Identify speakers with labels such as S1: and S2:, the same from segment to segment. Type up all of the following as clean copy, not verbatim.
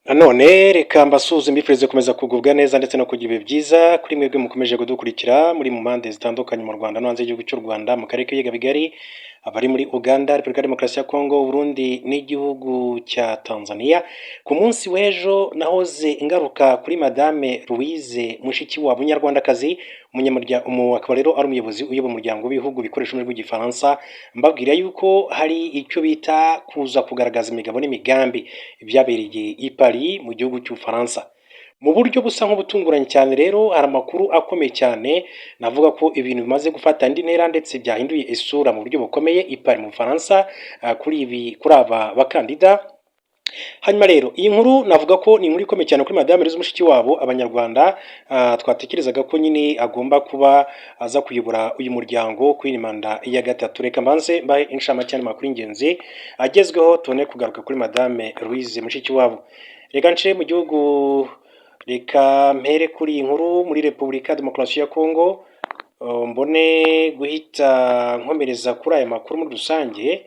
S1: Nanone reka mbasuhuze, mbifurize gukomeza kugubwa neza ndetse no kugira ibihe byiza kuri mwebwe mukomeje kudukurikira muri mu mpande zitandukanye, mu Rwanda no hanze y'igihugu cy'u Rwanda, mu karere k'ibiyaga bigari, abari muri Uganda, Repubulika ya Demokarasi ya Kongo, Burundi n'igihugu cya Tanzania. Ku munsi w'ejo nahoze ingaruka kuri Madame Louise Mushikiwabo, umunyarwandakazi, umunyamuryango, akaba rero ari umuyobozi uyobora umuryango w'ibihugu bikoresha ururimi rw'Igifaransa, mbabwira yuko hari icyo bita kuza kugaragaza imigabo n'imigambi byabereye i Paris mu gihugu cy'Ubufaransa. Mu buryo busa nk'ubutunguranye cyane rero, hari amakuru akomeye cyane navuga ko ibintu bimaze gufata indi ntera ndetse byahinduye isura mu buryo bukomeye i Paris mu Bufaransa kuri ibi, kuri aba bakandida. Hanyuma rero iyi nkuru navuga ko ni inkuru ikomeye cyane kuri Madame Louise Mushikiwabo. Abanyarwanda twatekerezaga ko nyine agomba kuba aza kuyobora uyu muryango kuri iyi manda ya gatatu. Reka mbanze mbahe inshamake y'amakuru y'ingenzi agezweho, tubone kugaruka kuri Madame Louise Mushikiwabo. Reka nce mu gihugu, reka mpere kuri iyi nkuru muri Repubulika Demokarasi ya Kongo, mbone guhita nkomereza kuri aya makuru muri rusange.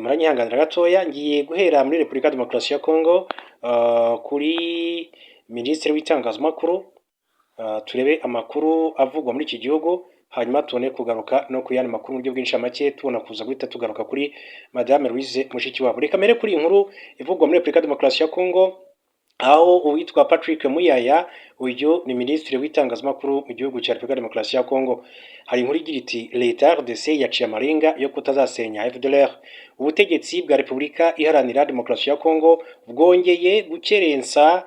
S1: Muranyihanganira gatoya, ngiye guhera muri Repubulika Demokarasi ya Kongo kuri Minisitiri w'Itangazamakuru, turebe amakuru avugwa muri iki gihugu, hanyuma tubone kugaruka no ku yandi makuru mu buryo bw'inshamake, tubona kuza guhita tugaruka kuri Madame Louise Mushikiwabo. Reka mpere kuri iyi nkuru ivugwa muri Repubulika Demokarasi ya Kongo, aho uwitwa Patrick Muyaya, uyu ni Minisitiri w'Itangazamakuru mu gihugu cya Repubulika Demokarasi ya Kongo, hari inkuru igira iti: "Leta ya RDC yaciye amarenga yo kutazasenya FDLR." Ubutegetsi bwa Repubulika Iharanira Demokarasi ya Kongo bwongeye gukerensa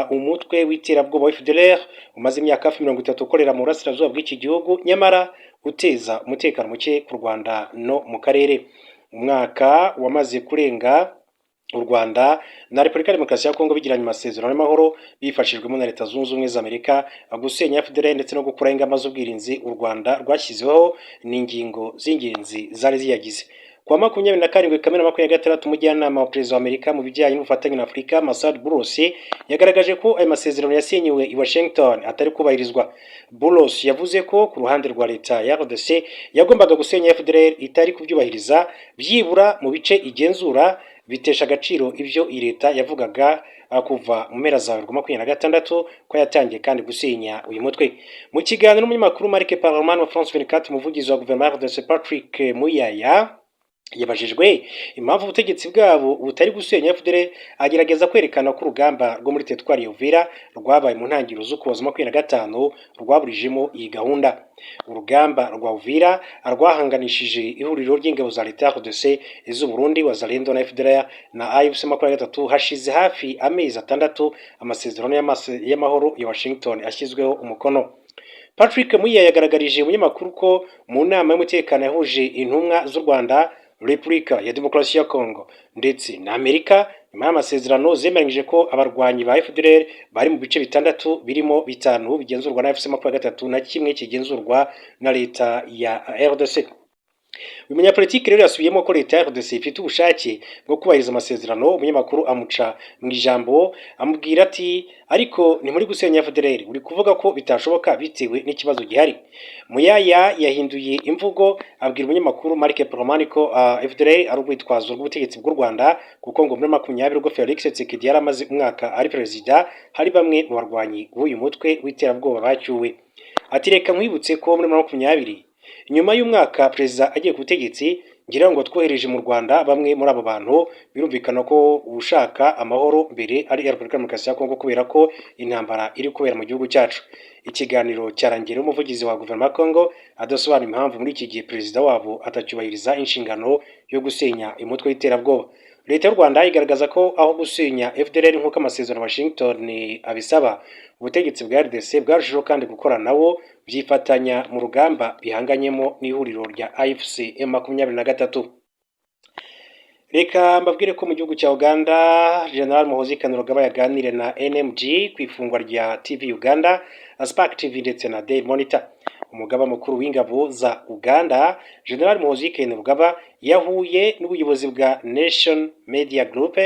S1: umutwe w'iterabwoba wa FDLR umaze imyaka hafi 30 ukorera mu burasirazuba bw'iki gihugu, nyamara uteza umutekano muke ku Rwanda no mu karere. Umwaka wamaze kurenga u Rwanda na Repubulika ya Demokarasi ya Kongo bigiranye amasezerano y'amahoro bifashijwemo na Leta Zunze Ubumwe za Amerika. Gusenya FDLR ndetse no gukuraho ingamba z'ubwirinzi u Rwanda rwashyizeho ni ingingo z'ingenzi zari ziyagize. Kuwa 27 Kamena 26, umujyanama wa perezida wa Amerika mu bijyanye n'ubufatanye na Afurika, Massad Boulos, yagaragaje ko ayo masezerano yasinyiwe i Washington atari kubahirizwa. Boulos yavuze ko ku ruhande rwa leta ya RDC yagombaga gusenya FDLR itari kubyubahiriza byibura mu bice igenzura, bitesha agaciro ibyo iyi leta yavugaga kuva mu mpera za 2026 ko yatangiye kandi gusenya uyu mutwe. Mu kiganiro n'umunyamakuru Marc Perelman wa France 24, umuvugizi wa guverinoma ya RDC Patrick Muyaya yabajijwe impamvu ubutegetsi bwabo butari gusenya FDLR, agerageza kwerekana ko urugamba rwo muri teritwari ya Uvira rwabaye mu ntangiriro z'Ukuboza 25 rwaburijemo iyi gahunda. Urugamba rwa Uvira rwahanganishije ihuriro ry'ingabo za leta ya RDC, iz'u Burundi, Wazalendo na FDLR na AFC 23, hashize hafi amezi 6 amasezerano y'amahoro ya Washington ashyizweho umukono. Patrick Muyaya yagaragarije umunyamakuru ko mu nama y'umutekano yahuje intumwa z'u Rwanda, Repubulika ya Demokarasi ya Kongo ndetse na Amerika nyuma y'amasezerano, zemeranyije ko abarwanyi ba FDLR bari mu bice bitandatu, birimo bitanu bigenzurwa na AFC 23 na kimwe kigenzurwa na leta ya RDC. Uyu munyapolitiki rero yasubiyemo ko leta ya RDC ifite ubushake bwo kubahiriza amasezerano. Umunyamakuru amuca mu ijambo, amubwira ati: "Ariko ni muri gusenya FDLR uri kuvuga ko bitashoboka bitewe n'ikibazo gihari." Muyaya yahinduye imvugo, abwira umunyamakuru Marc Perelman ko FDLR ari urwitwazo rw'ubutegetsi bw'u Rwanda, kuko ngo muri 20 ubwo Felix Tshisekedi yari amaze umwaka ari perezida, hari bamwe mu barwanyi b'uyu mutwe w'iterabwoba bacyuwe. Ati: "Reka nkwibutse ko muri 20, nyuma y'umwaka perezida agiye ku butegetsi, ngira ngo twohereje mu Rwanda bamwe muri abo bantu. Birumvikana ko ushaka amahoro mbere ari Repubulika Demokarasi ya Kongo, kubera ko intambara iri kubera mu gihugu cyacu." Ikiganiro cyarangiye umuvugizi wa guverinoma ya Kongo adasobanura impamvu muri iki gihe perezida wabo atacyubahiriza inshingano yo gusenya umutwe w'iterabwoba. Leta y'u Rwanda igaragaza ko aho gusenya FDLR nk'uko amasezerano Washington abisaba, ubutegetsi bwa RDC bwarushijeho kandi gukorana nabo, byifatanya mu rugamba bihanganyemo n'ihuriro rya AFC M23. Reka mbabwire ko mu gihugu cya Uganda, General Muhoozi Kainerugaba yaganiriye na NMG ku ifungwa rya TV Uganda, Spark TV ndetse na Daily Monitor. Umugaba mukuru w'ingabo za Uganda, General Muhoozi Kainerugaba, yahuye n'ubuyobozi bwa Nation Media Group,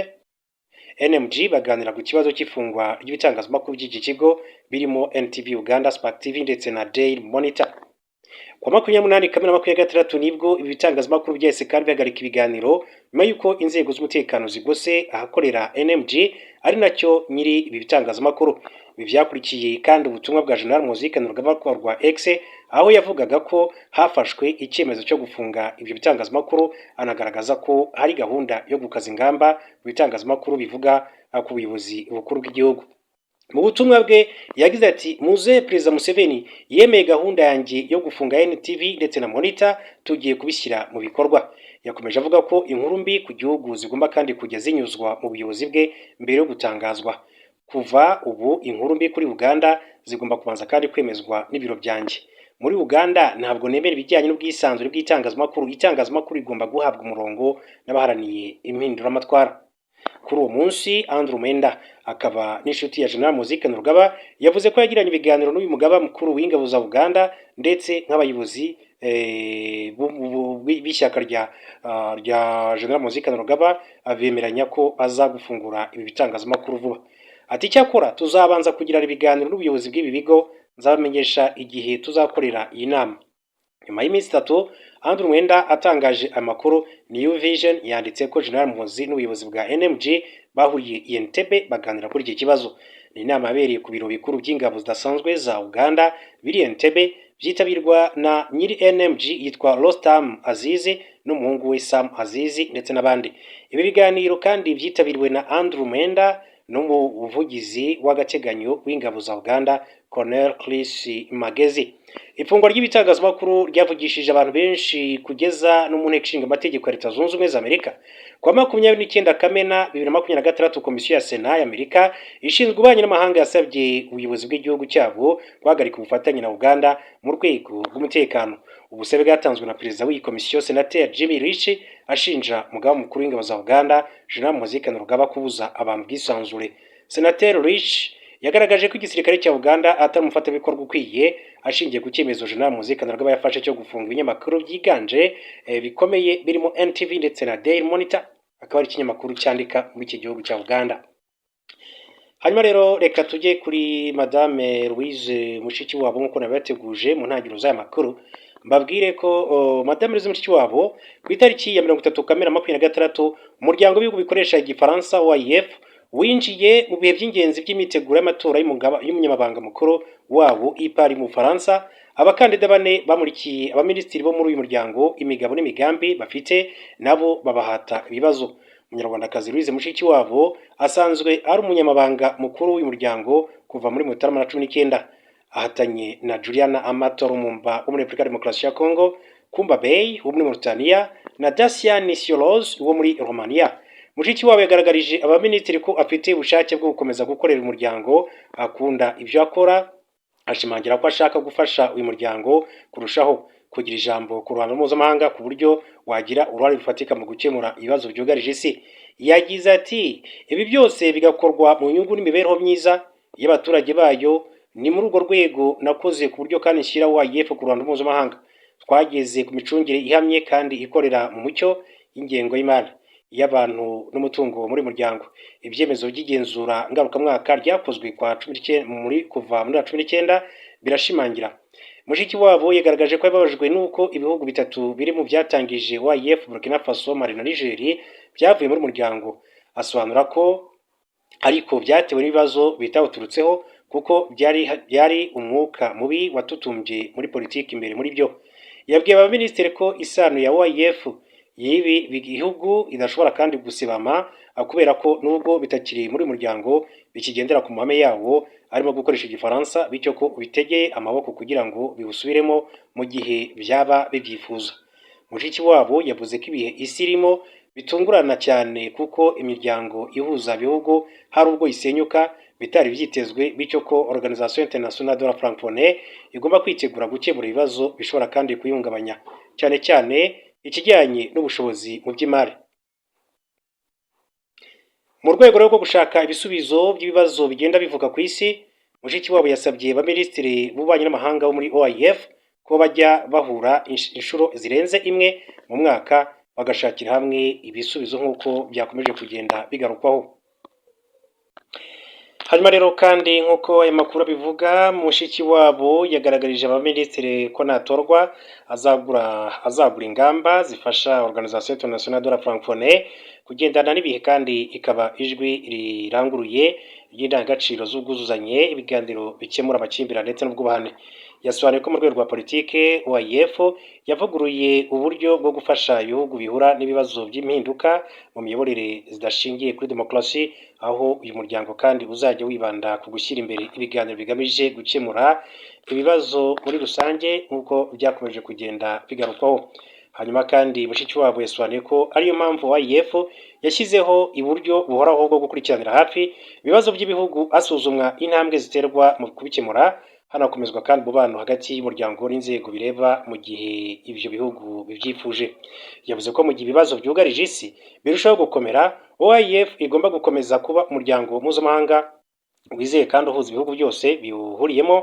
S1: NMG, baganira ku kibazo cy'ifungwa ry'ibitangazamakuru by'iki kigo birimo NTV Uganda, Spark TV ndetse na Daily Monitor. Ku wa 28 Kamena 2026 nibwo ibi bitangazamakuru byahise kandi bihagarika ibiganiro, nyuma y'uko inzego z'umutekano zigose ahakorera NMG, ari nacyo nyiri ibi bitangazamakuru. Ibi byakurikiye kandi ubutumwa bwa General Muhoozi Kainerugaba rwa X, aho yavugaga ko hafashwe icyemezo cyo gufunga ibyo bitangazamakuru, anagaragaza ko hari gahunda yo gukaza ingamba mu bitangazamakuru bivuga ku buyobozi bukuru bw'igihugu. Mu butumwa bwe yagize ati: "Muze Perezida Museveni yemeye gahunda yanjye yo gufunga NTV ndetse na Monitor, tugiye kubishyira mu bikorwa." Yakomeje avuga ko inkuru mbi ku gihugu zigomba kandi kujya zinyuzwa mu buyobozi bwe mbere yo gutangazwa. "Kuva ubu inkuru mbi kuri Uganda zigomba kubanza kandi kwemezwa n'ibiro byanjye. Muri Uganda ntabwo nemera ibijyanye n'ubwisanzure bw'itangazamakuru. Itangazamakuru rigomba guhabwa umurongo n'abaharaniye impinduramatwara." Kuri uwo munsi, Andrew Mwenda, akaba n'inshuti ya General Muhoozi Kainerugaba, yavuze ko yagiranye ibiganiro n'uyu mugaba mukuru w'ingabo za Uganda ndetse nk'abayobozi b'ishyaka rya General Muhoozi Kainerugaba, bemeranya ko baza gufungura ibi bitangazamakuru vuba. Ati: "Icyakora tuzabanza kugirana ibiganiro n'ubuyobozi bw'ibi bigo, nzabamenyesha igihe tuzakorera iyi nama." Nyuma y'iminsi 3 Andrew Mwenda atangaje amakuru, New Vision yanditse ko General Muhoozi n'ubuyobozi bwa NMG bahuriye i Entebbe baganira kuri iki kibazo. Ni inama yabereye ku biro bikuru by'ingabo zidasanzwe za Uganda biri Entebbe, byitabirwa na nyiri NMG yitwa Rostam Azizi n'umuhungu we Sam Azizi ndetse n'abandi. Ibi biganiro kandi byitabiriwe na Andrew Mwenda n'umuvugizi w'agateganyo w'ingabo za Uganda, Colonel Chris Magezi. Ifungwa ry'ibitangazamakuru ryavugishije abantu benshi kugeza no mu nteko ishinga amategeko ya Leta Zunze Ubumwe za Amerika. Ku wa 29 Kamena 2026, Komisiyo ya Sena y'Amerika ishinzwe ububanyi n'amahanga yasabye ubuyobozi bw'igihugu cyabo guhagarika ubufatanye na Uganda mu rwego rw'umutekano. Ubusabe bwatanzwe na perezida w'iyi komisiyo, Senateri Jim Risch, ashinja umugaba mukuru w'ingabo za Uganda, General Muhoozi Kainerugaba, kubuza abantu ubwisanzure. Senateri Risch yagaragaje ko igisirikare cya Uganda atari umufatanyabikorwa ukwiye, ashingiye ku cyemezo General Muhoozi Kainerugaba yafashe cyo gufunga ibinyamakuru byiganje bikomeye birimo NTV ndetse na Daily Monitor, akaba ari ikinyamakuru cyandika muri iki gihugu cya Uganda. Hanyuma rero reka tujye kuri Madame Louise Mushikiwabo nk'uko nabibateguje mu ntangiriro z'aya makuru. Mbabwire ko Madame Louise Mushikiwabo, ku itariki ya 30 Kamena 2026, umuryango w'ibihugu bikoresha Igifaransa, OIF, winjiye mu bihe by'ingenzi by'imiteguro y'amatora y'umunyamabanga mukuru wawo i Paris mu Bufaransa. Abakandida bane bamurikiye abaminisitiri bo muri uyu muryango imigabo n'imigambi bafite, nabo babahata ibibazo. Umunyarwandakazi Louise Mushikiwabo asanzwe ari umunyamabanga mukuru w'uyu muryango kuva muri Mutarama na 19. Ahatanye na Juliana Amato Lumumba wo muri Repubulika ya Demokarasi ya Congo, Kumba Bey wo muri Mauritania na Dacia Nisioloz wo muri Romania. Mushikiwabo yagaragarije abaminisitiri ko afite ubushake bwo gukomeza gukorera umuryango, akunda ibyo akora, ashimangira ko ashaka gufasha uyu muryango kurushaho kugira ijambo ku ruhando mpuzamahanga, ku buryo wagira uruhare rufatika mu gukemura ibibazo byugarije isi. Yagize ati: "Ibi byose bigakorwa mu nyungu n'imibereho myiza y'abaturage bayo. Ni muri urwo rwego nakoze ku buryo kandi nshyira OIF ku ruhando mpuzamahanga. Twageze ku micungire ihamye kandi ikorera mu mucyo y'ingengo y'imari, y'abantu n'umutungo muri muryango. Ibyemezo by'igenzura ngarukamwaka ryakozwe kwa 19 muri kuva muri 19 birashimangira." Mushikiwabo yagaragaje ko yababajwe n'uko ibihugu bitatu biri mu byatangije OIF, Burkina Faso, Mali na Niger, byavuye muri muryango, asobanura ko ariko byatewe n'ibibazo bitawuturutseho, kuko byari umwuka mubi watutumbye muri politiki imbere muri byo. Yabwiye abaminisitiri ko isano ya OIF y'ibi bihugu idashobora kandi gusibama, kubera ko nubwo bitakiri muri uyu muryango bikigendera ku mahame yawo arimo gukoresha Igifaransa, bityo ko bitegeye amaboko kugira ngo biwusubiremo mu gihe byaba bibyifuza. Mushikiwabo yavuze ko ibihe isi irimo bitungurana cyane, kuko imiryango ihuza ibihugu hari ubwo isenyuka bitari byitezwe, bityo ko Organisation Internationale de la Francophonie igomba kwitegura gukemura ibibazo bishobora kandi kuyihungabanya, cyane cyane ikijyanye n'ubushobozi mu by'imari. Mu rwego rwo gushaka ibisubizo by'ibibazo bigenda bivuka ku isi, Mushikiwabo yasabye abaminisitiri b'ububanyi n'amahanga bo muri OIF ko bajya bahura inshuro zirenze imwe mu mwaka, bagashakira hamwe ibisubizo nk'uko byakomeje kugenda bigarukwaho. Hanyuma rero kandi, nk'uko aya makuru abivuga, Mushikiwabo yagaragarije abaminisitiri ko natorwa azagura ingamba zifasha Organisation Internationale de la Francophonie kugendana n'ibihe, kandi ikaba ijwi riranguruye ry'indangagaciro z'ubwuzuzanye, ibiganiro bikemura amakimbirane ndetse n'ubwubahane. Yasobanuye ko mu rwego rwa politike, OIF yavuguruye uburyo bwo gufasha ibihugu bihura n'ibibazo by'impinduka mu miyoborere zidashingiye kuri demokarasi, aho uyu muryango kandi uzajya wibanda ku gushyira imbere ibiganiro bigamije gukemura ibibazo muri rusange, nk'uko byakomeje kugenda bigarukwaho. Hanyuma kandi Mushikiwabo yasobanuye ko ariyo mpamvu OIF yashyizeho uburyo buhoraho bwo gukurikiranira hafi ibibazo by'ibihugu, hasuzumwa intambwe ziterwa mu kubikemura, hanakomezwa kandi umubano hagati y'umuryango n'inzego bireba mu gihe ibyo bihugu bibyifuje. Yavuze ko mu gihe ibibazo byugarije isi birushaho gukomera, OIF igomba gukomeza kuba umuryango mpuzamahanga wizeye kandi uhuza ibihugu byose biwuhuriyemo.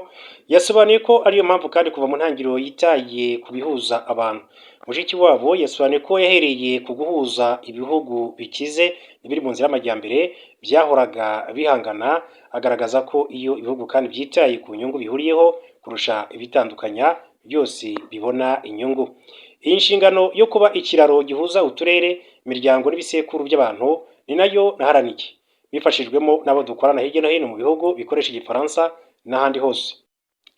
S1: Yasobanuye ko ariyo mpamvu kandi kuva mu ntangiriro yitaye ku bihuza abantu. Mushikiwabo yasobanuye ko yahereye ku guhuza ibihugu bikize n'ibiri mu nzira y'amajyambere byahoraga bihangana, agaragaza ko iyo ibihugu kandi byitaye ku nyungu bihuriyeho kurusha ibitandukanya, byose bibona inyungu. Iyi nshingano yo kuba ikiraro gihuza uturere, imiryango n'ibisekuru by'abantu ni nayo naharaniye, bifashijwemo n'abo dukorana hirya no hino mu bihugu bikoresha Igifaransa n'ahandi hose.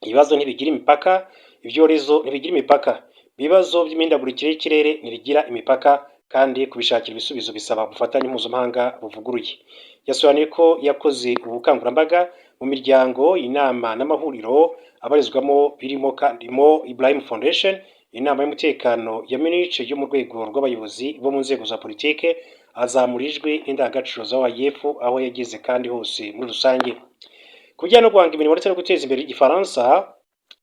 S1: Ibibazo ntibigira imipaka, ibyorezo ntibigira imipaka, ibibazo by'imihindagurikire y'ikirere ntibigira imipaka, kandi kubishakira ibisubizo bisaba ubufatanye mpuzamahanga buvuguruye. Yasobanuye ko yakoze ubukangurambaga mu miryango, inama n'amahuriro abarizwamo, birimo kandi Mo Ibrahim Foundation, inama y'umutekano ya Munich yo mu rwego rw'abayobozi bo mu nzego za politike, azamura ijwi n'indangagaciro za OIF aho yageze kandi hose muri rusange. Ku bijyanye no guhanga imirimo ndetse no guteza imbere Igifaransa,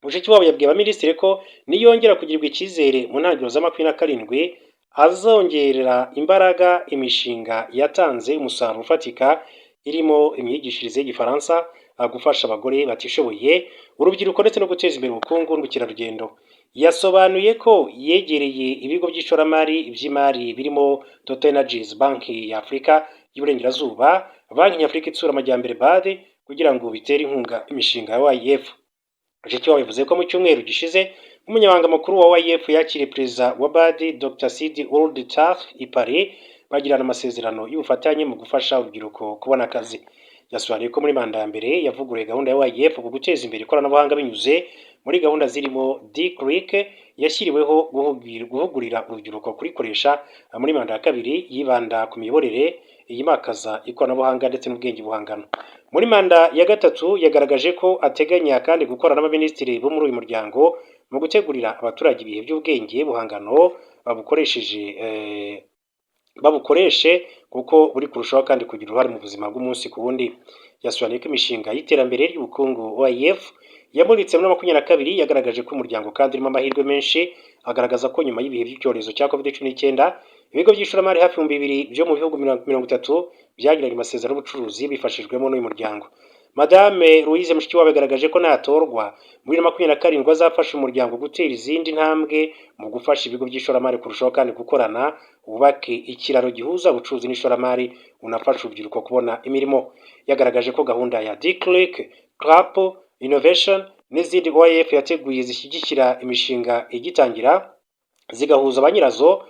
S1: Mushikiwabo yabwiye abaminisitiri ko niyongera kugirirwa icyizere mu ntangiriro za 27, azongerera imbaraga imishinga yatanze umusaruro ufatika, irimo imyigishirize y'Igifaransa, gufasha abagore batishoboye, urubyiruko ndetse no guteza imbere ubukungu n'ubukerarugendo. Yasobanuye ko yegereye ibigo by'ishoramari by'imari birimo Total Energies, Banki ya Afurika y'Iburengerazuba, Banki Nyafurika Itsura Amajyambere, BAD, kugira ngo bitere inkunga imishinga ya OIF. Mushikiwabo yavuze ko mu cyumweru gishize umunyamabanga mukuru wa OIF yakiriye perezida wa BAD, Dr Sidi Ould Tah, i Paris, bagirana amasezerano y'ubufatanye mu gufasha urubyiruko kubona akazi. Yasobanuye ko muri manda ya mbere yavuguruye gahunda ya OIF ku guteza imbere ikoranabuhanga binyuze muri gahunda zirimo D-Click yashyiriweho guhugurira urubyiruko kurikoresha. Muri manda ya kabiri yibanda ku miyoborere yimakaza ikoranabuhanga ndetse n'ubwenge buhangano. Muri manda ya gatatu yagaragaje ko ateganya kandi gukorana n'abaminisitiri bo muri uyu muryango mu gutegurira abaturage ibihe by'ubwenge buhangano babukoresheje babukoreshe, kuko buri kurushaho kandi kugira uruhare mu buzima bw'umunsi ku wundi. Yasobanuye ko imishinga y'iterambere ry'ubukungu OIF yamuritse muri 22 yagaragaje ko umuryango kandi urimo amahirwe menshi, agaragaza ko nyuma y'ibihe by'icyorezo cya COVID-19, ibigo by'ishoramari hafi 2000 byo mu bihugu 30 byagiranye amasezerano y'ubucuruzi bifashijwemo n'uyu muryango. Madame Louise Mushikiwabo yagaragaje ko natorwa muri 27 azafasha umuryango gutera izindi ntambwe mu gufasha ibigo by'ishoramari kurushaho kandi gukorana, wubake ikiraro gihuza ubucuruzi n'ishoramari, unafasha urubyiruko kubona imirimo. Yagaragaje ko gahunda ya D-Click, Clap Innovation n'izindi OIF yateguye zishyigikira imishinga igitangira, zigahuza ba nyirazo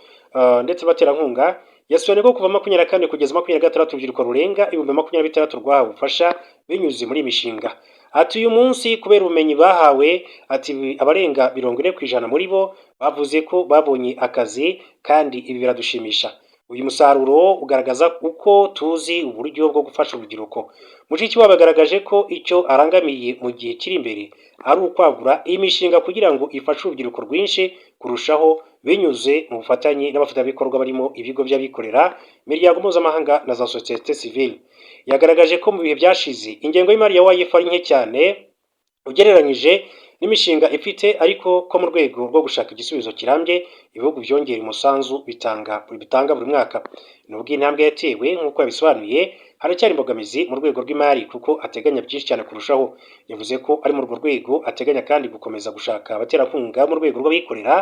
S1: ndetse abaterankunga. Yasobanuye ko kuva 24 kugeza 26, urubyiruko rurenga 26,000 rwahawe ubufasha binyuze muri iyi mishinga. Ati: "Uyu munsi, kubera ubumenyi bahawe," ati, "abarenga 40% muri bo bavuze ko babonye akazi, kandi ibi biradushimisha. Uyu musaruro ugaragaza uko tuzi uburyo bwo gufasha urubyiruko." Mushikiwabo yagaragaje ko icyo arangamiye mu gihe kiri imbere ari ukwagura iyi mishinga kugira ngo ifashe urubyiruko rwinshi kurushaho, binyuze mu bufatanye n'abafatanyabikorwa barimo ibigo by'abikorera, imiryango mpuzamahanga na za sosiyete sivile. Yagaragaje ko mu bihe byashize ingengo y'imari ya OIF ari nke cyane ugereranyije n'imishinga ifite, ariko ko mu rwego rwo gushaka igisubizo kirambye, ibihugu byongera umusanzu bitanga buri mwaka. Nubwo intambwe yatewe, nk'uko yabisobanuye, haracyari imbogamizi mu rwego rw'imari kuko ateganya byinshi cyane kurushaho. Yavuze ko ari muri urwo rwego ateganya kandi gukomeza gushaka abaterankunga mu rwego rw'abikorera,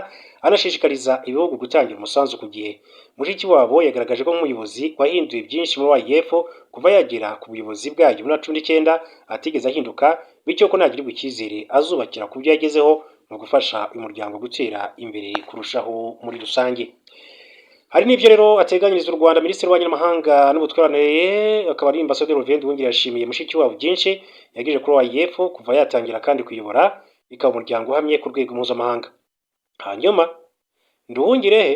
S1: anashishikariza ibihugu gutangira umusanzu ku gihe. Mushikiwabo yagaragaje ko nk'umuyobozi wahinduye byinshi muri OIF kuva yagera ku buyobozi bwayo muri 19 atigeze ahinduka, bityo ko nagirirwa icyizere azubakira ku byo yagezeho mu gufasha uyu muryango gutera imbere kurushaho muri rusange. Hari n'ibyo rero ateganyiriza u Rwanda. Minisitiri w'Ububanyi n'Amahanga n'Ubutwererane, akaba ari Ambasaderi Olivier Nduhungirehe, yashimiye Mushikiwabo byinshi yagejeje kuri OIF kuva yatangira kandi kuyobora, bikaba umuryango uhamye ku rwego mpuzamahanga. Hanyuma Nduhungirehe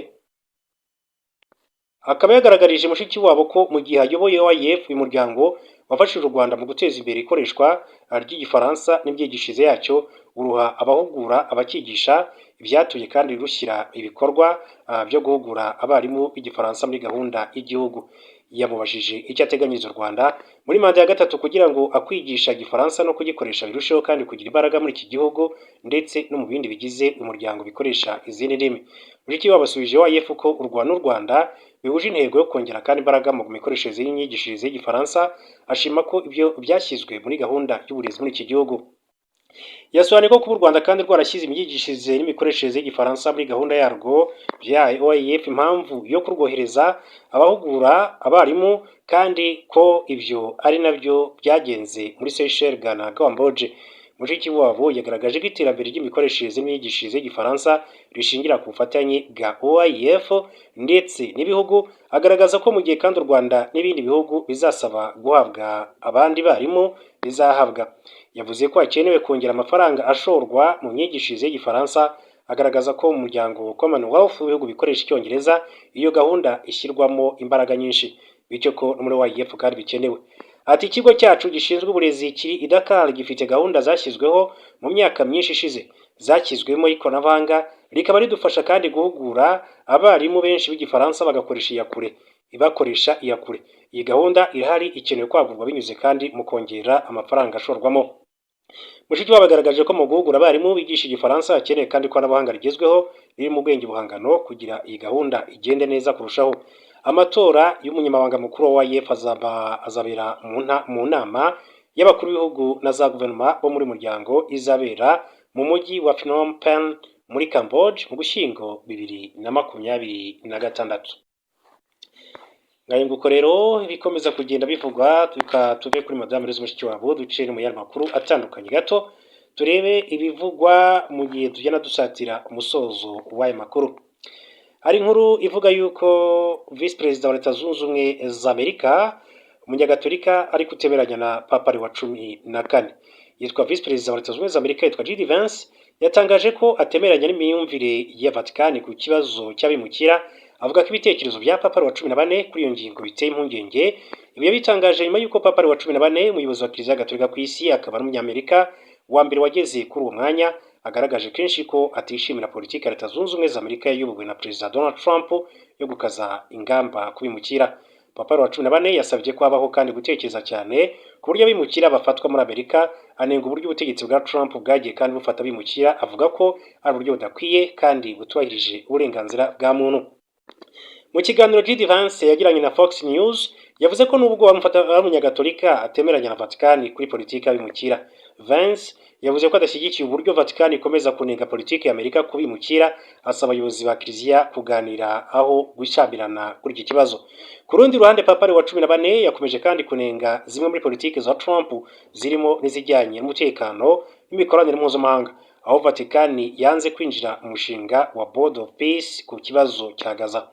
S1: akaba yagaragarije Mushikiwabo ko mu gihe ayoboye OIF, uyu muryango wafashije u Rwanda mu guteza imbere ikoreshwa ry'Igifaransa n'imyigishirize yacyo, uruha abahugura abakigisha, ibyatumye kandi rushyira ibikorwa byo guhugura abarimu b'Igifaransa muri gahunda y'igihugu. Yamubajije icyo ateganyiriza u Rwanda muri manda ya gatatu kugira ngo akwigisha Igifaransa no kugikoresha birusheho kandi kugira imbaraga muri iki gihugu ndetse no mu bindi bigize umuryango bikoresha izindi ndimi. Mushikiwabo asubije OIF ko u Rwanda n'u Rwanda bihuje intego yo kongera kandi imbaraga mu mikoreshereze y'imyigishirize y'Igifaransa, ashima ko ibyo byashyizwe muri gahunda y'uburezi muri iki gihugu. Yasobanuye ko kuba u Rwanda kandi rwarashyize imyigishirize n'imikoreshereze y'Igifaransa muri gahunda yarwo byahaye OIF impamvu yo kurwohereza abahugura abarimu, kandi ko ibyo ari nabyo byagenze muri Seychelles, Ghana, Cambodge. Mushikiwabo yagaragaje ko iterambere ry'imikoreshereze n'imyigishirize y'Igifaransa rishingira ku bufatanye bwa OIF ndetse n'ibihugu, agaragaza ko mu gihe kandi u Rwanda n'ibindi bihugu bizasaba guhabwa abandi barimu bizahabwa. Yavuze ko hakenewe kongera amafaranga ashorwa mu myigishirize y'Igifaransa, agaragaza ko mu muryango Commonwealth w'ibihugu bikoresha Icyongereza iyo gahunda ishyirwamo imbaraga nyinshi, bityo ko no muri OIF kandi bikenewe. Ati: "Ikigo cyacu gishinzwe uburezi kiri i Dakar gifite gahunda zashyizweho mu myaka myinshi ishize, zashyizwemo ikoranabuhanga rikaba ridufasha kandi guhugura abarimu benshi b'Igifaransa bagakoresha iyakure, bakoresha iyakure. Iyi gahunda irahari, ikenewe kwagurwa binyuze kandi mu kongera amafaranga ashorwamo." Mushikiwabo yagaragaje ko mu guhugura abarimu bigisha Igifaransa hakenewe kandi ikoranabuhanga rigezweho riri mu bwenge buhangano kugira iyi gahunda igende neza kurushaho. Amatora y'umunyamabanga mukuru wa OIF azabera mu nama y'abakuru b'ibihugu na za guverinoma bo muri muryango izabera mu mujyi wa Phnom Penh muri Cambodge mu Gushyingo 2026. Ngayo nguko rero ibikomeza kugenda bivugwa. Tuka tuve kuri Madame Louise Mushikiwabo, duce no mu yandi makuru atandukanye gato, turebe ibivugwa mu gihe tugenda dusatira umusozo w'aya makuru. Hari inkuru ivuga yuko Visi Perezida wa Leta Zunze Ubumwe za Amerika, umunyagatolika, ari kutemeranya na Papa wa 14. Yitwa Visi Perezida wa Leta Zunze Ubumwe za Amerika, yitwa J.D. Vance, yatangaje ko atemeranya n'imyumvire ya Vatikani ku kibazo cy'abimukira, avuga ko ibitekerezo bya Papa wa 14 kuri iyo ngingo biteye impungenge. Ibi yabitangaje nyuma y'uko Papa wa 14, umuyobozi wa Kiliziya Gatolika ku isi akaba n'Umunyamerika wa mbere wageze kuri uwo mwanya, agaragaje kenshi ko atishimira politiki ya Leta Zunze Ubumwe za Amerika yayobowe na Perezida Donald Trump yo gukaza ingamba ku bimukira. Papa wa 14 yasabye ko habaho kandi gutekereza cyane ku buryo abimukira bafatwa muri Amerika, anenga uburyo ubutegetsi bwa Trump bwagiye kandi bufata abimukira, avuga ko ari uburyo budakwiye kandi butubahirije uburenganzira bwa muntu. Mu kiganiro J.D. Vance yagiranye na Fox News, yavuze ko nubwo bamufata ari umunyagatolika atemeranya na Vatican kuri politiki y'abimukira. Vance yavuze ko adashyigikiye uburyo Vatican ikomeza kunenga politiki ya Amerika ku bimukira, asaba abayobozi ba Kiliziya kuganira aho gushyamirana kuri iki kibazo. Ku rundi ruhande, Papa wa 14 yakomeje kandi kunenga zimwe muri politiki za Trump, zirimo n'izijyanye n'umutekano n'imikoranire mpuzamahanga, aho Vatican yanze kwinjira mu mushinga wa Board of Peace ku kibazo cya Gaza.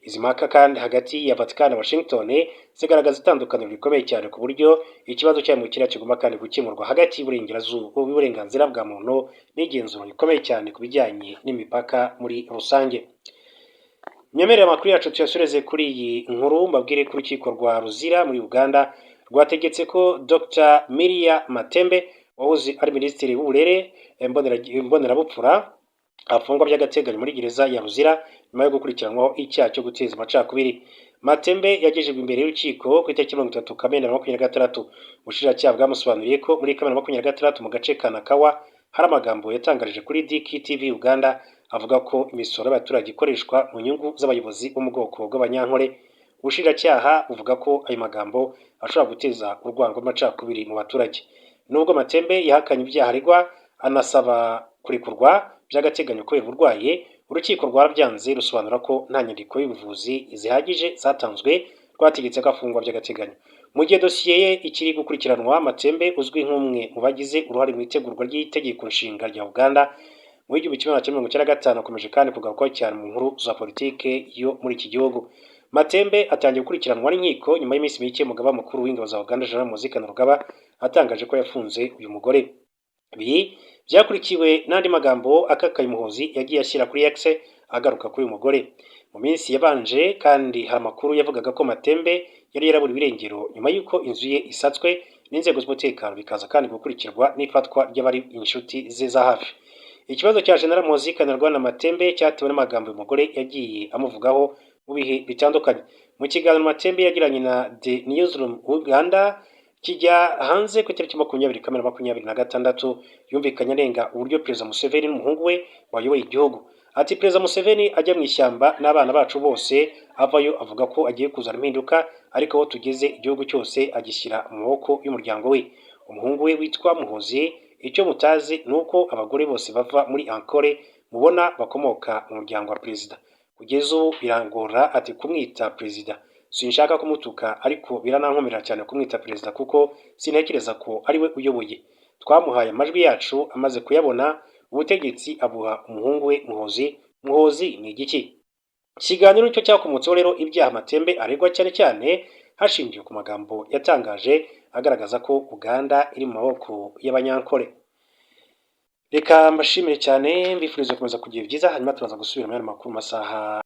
S1: Izi mpaka kandi hagati ya Vatican na Washington zigaragaza itandukaniro rikomeye cyane ku buryo ikibazo cy'abimukira kigomba kandi gukemurwa hagati y'uburengerazuba, y'uburenganzira bwa muntu n'igenzura rikomeye cyane ku bijyanye n'imipaka muri rusange. Nyemerera amakuru yacu tuyasoreze kuri iyi nkuru, mbabwire ko urukiko rwa Luzira muri Uganda rwategetse ko Dr Miria Matembe, wahoze ari minisitiri w'uburere mbonezabupfura, afungwa by'agateganyo muri gereza ya Luzira nyuma yo gukurikiranwaho icyaha cyo guteza amacakubiri. Matembe yagejejwe imbere y'urukiko ku itariki 30 Kamena 2026. Ubushinjacyaha bwamusobanuriye ko muri Kamena 2026 mu gace ka Nakawa hari amagambo yatangarije kuri DKTV Uganda, avuga ko imisoro y'abaturage ikoreshwa mu nyungu z'abayobozi bo mu bwoko bw'Abanyankore. Ubushinjacyaha buvuga ko ayo magambo ashobora guteza urwango rw'amacakubiri mu baturage. Nubwo Matembe yahakanye ibyaha aregwa, anasaba kurekurwa by'agateganyo kubera uburwayi, urukiko rwarabyanze, rusobanura ko nta nyandiko y'ubuvuzi zihagije zatanzwe, rwategetse ko afungwa by'agateganyo. Mu gihe dosiye ye ikiri gukurikiranwa, Matembe uzwi nk'umwe mu bagize uruhare mu itegurwa ry'itegeko nshinga rya Uganda mu 1995, akomeje kandi kugarukwaho cyane mu nkuru za politike yo muri iki gihugu. Matembe atangiye gukurikiranwa n'inkiko nyuma y'iminsi mike umugaba mukuru w'ingabo za Uganda, General Muhoozi Kainerugaba, atangaje ko yafunze uyu mugore. Ibi byakurikiwe n'andi magambo akakaye Muhoozi yagiye ashyira kuri X agaruka kuri uyu mugore. Mu minsi yabanje kandi hari amakuru yavugaga ko Matembe yari yaraburiwe irengero nyuma y'uko inzu ye isatswe n'inzego z'umutekano, bikaza kandi gukurikirwa n'ifatwa ry'abari inshuti ze za hafi. Ikibazo cya General Muhoozi Kainerugaba na Matembe cyatewe n'amagambo uyu mugore yagiye amuvugaho mu bihe bitandukanye. Mu kiganiro Matembe yagiranye na The Newsroom Uganda kijya hanze ku itariki 20 Kamena 2026, yumvikanye anenga uburyo Perezida Museveni n'umuhungu we bayoboye igihugu. Ati: "Perezida Museveni ajya mu ishyamba n'abana bacu bose, avayo avuga ko agiye kuzana impinduka, ariko aho tugeze igihugu cyose agishyira mu maboko y'umuryango we, umuhungu we witwa Muhoozi. Icyo mutazi ni uko abagore bose bava muri Ankole mubona bakomoka mu muryango wa perezida. Kugeza ubu birangora," ati, "kumwita perezida. Sinshaka kumutuka, ariko biranankomerera cyane kumwita perezida kuko sintekereza ko ari we uyoboye. Twamuhaye amajwi yacu, amaze kuyabona ubutegetsi abuha umuhungu we Muhoozi. Muhoozi ni igiki?" Ikiganiro cyo cyakomotseho rero ibyaha Matembe aregwa, cyane cyane hashingiwe ku magambo yatangaje agaragaza ko Uganda iri mu maboko y'Abanyankole. Reka mbashimire cyane, mbifuriza gukomeza kugira byiza, hanyuma turaza gusubira muri aya makuru mu masaha.